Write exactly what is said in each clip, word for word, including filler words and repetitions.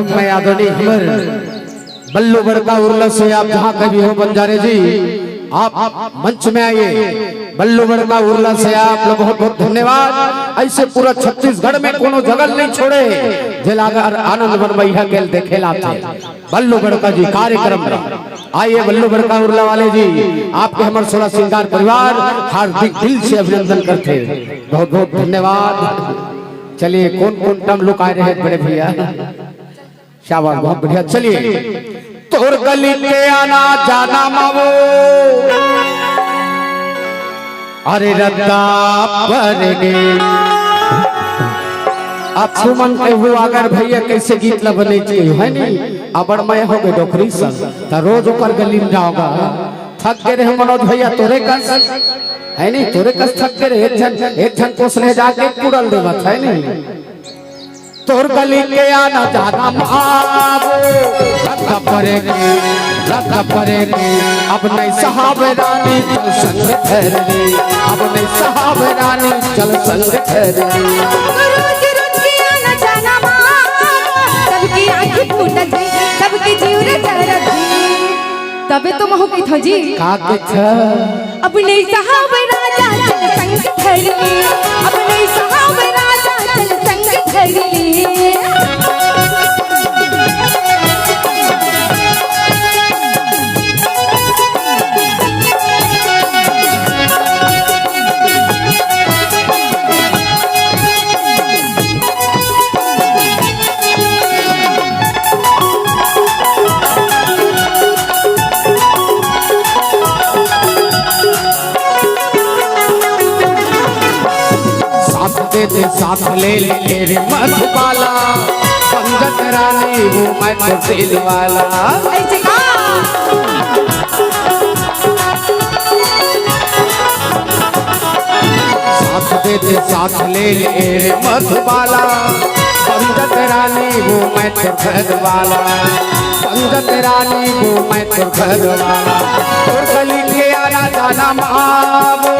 मैं आदरणीय हमर बल्लू बड़का उर्ला से आप जहाँ कभी हो बंजारे जी, आप मंच में आइए। बल्लू बड़का उर्ला से आप लोग बहुत बहुत धन्यवाद। ऐसे पूरा छत्तीसगढ़ में कोनो जगह नहीं छोड़े, जेला अगर आनंद बनमैया के देखे लाथे। बल्लू बड़का जी कार्यक्रम में आइए। बल्लू बड़का उर्ला वाले जी, आपके हमर सोलह सिंगार परिवार हार्दिक दिल से अभिनंदन करते, बहुत बहुत धन्यवाद। चलिए, कौन कौन टम लुकाए रहे बड़े भैया? शाबाश, बहुत बढ़िया। चलिए, तोर गली के आना जाना मावो, अरे रद्दा पर गे। अब तुमन के हुआ अगर भैया कैसे गीत ला बने चाहिए, है नहीं? अबड़ मैं हो गए डोकरी संग, त रोज ओकर गली में जाओगा, थक गए रहे मनोज भैया तोरे कस, है नहीं? तोरे कस थक गए रहे, एक झन, एक झन कोस ले जाके कुड़ल देवत, है नहीं? तोर गली के आना जाना मावो, रद्दा परेगी, रद्दा परेगी। अब नहीं सहाब रानी चल संग धरनी, अब नहीं सहाब रानी चल संग धरनी। रोज रोज के आना जाना मावो, सबकी आँखी फूटत हे, सबकी जीव रे जरत हे। तबे तो महू कहिथव जी। का कहिथव? अब नहीं सहाब राजा चल संग धरनी, अब नहीं सहाब राजा चल संग धरनी। साथ दे दे, साथ ले ले रे मधुबाला, संगत रानी हूँ मैं तो दिल वाला। ऐसे का? साथ दे दे, साथ ले ले रे मधुबाला, संगत रानी हूँ मैं तो घर वाला, संगत रानी हूँ मैं तो घर वाला। तोर गली के आना जाना मावो,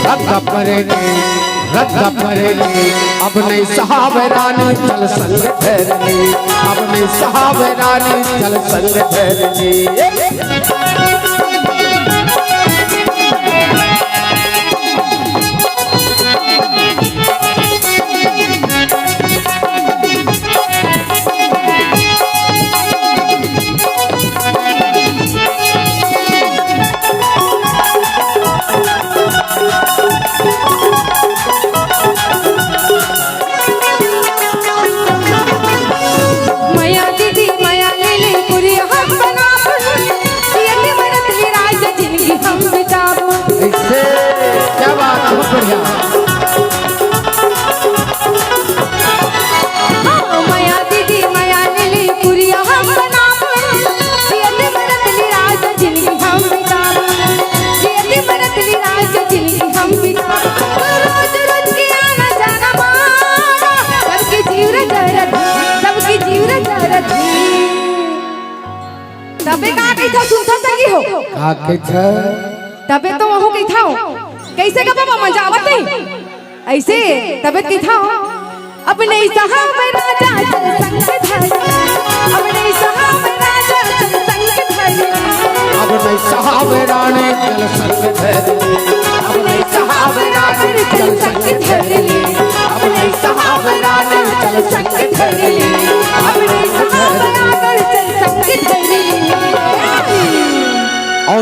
रद्दा परेगी, रद्दा परेगी। अब नहीं सहाब रानी चल संग धरनी, अब नहीं सहाब रानी चल संग धरनी। मया दीदी मया ले ले, पूरी हम बनाबो, जियत मरत ले राज जिंदगी हम बिताबो। ऐसे, क्या बात, बहुत बढ़िया। हाँ, मया दीदी मया ले ले, पूरी हम बनाबो, जियत मरत ले राज जिंदगी हम बिताबो, जियत मरत ले राज जिंदगी हम बिताबो। रोज रोज के आना जाना मारा, सबके जीव रे जरत, सबके जीव रे जरत। तबे का कहिथव सुनथव संगी हो? का कहिथव? तबे तो महू कहिथव। कैसे का बाबा मजा आवत हे? ऐसे तबे कहिथव। अब नहीं सहाब राजा चल संग धरनी, अब नहीं सहाब राजा चल संग धरनी। अब नहीं सहाब रानी चल संग धरनी, अब नहीं सहाब रानी चल संग धरनी, अब नहीं सहाब रानी चल संग धरनी, अब नहीं सहाब रानी चल संग धरनी। और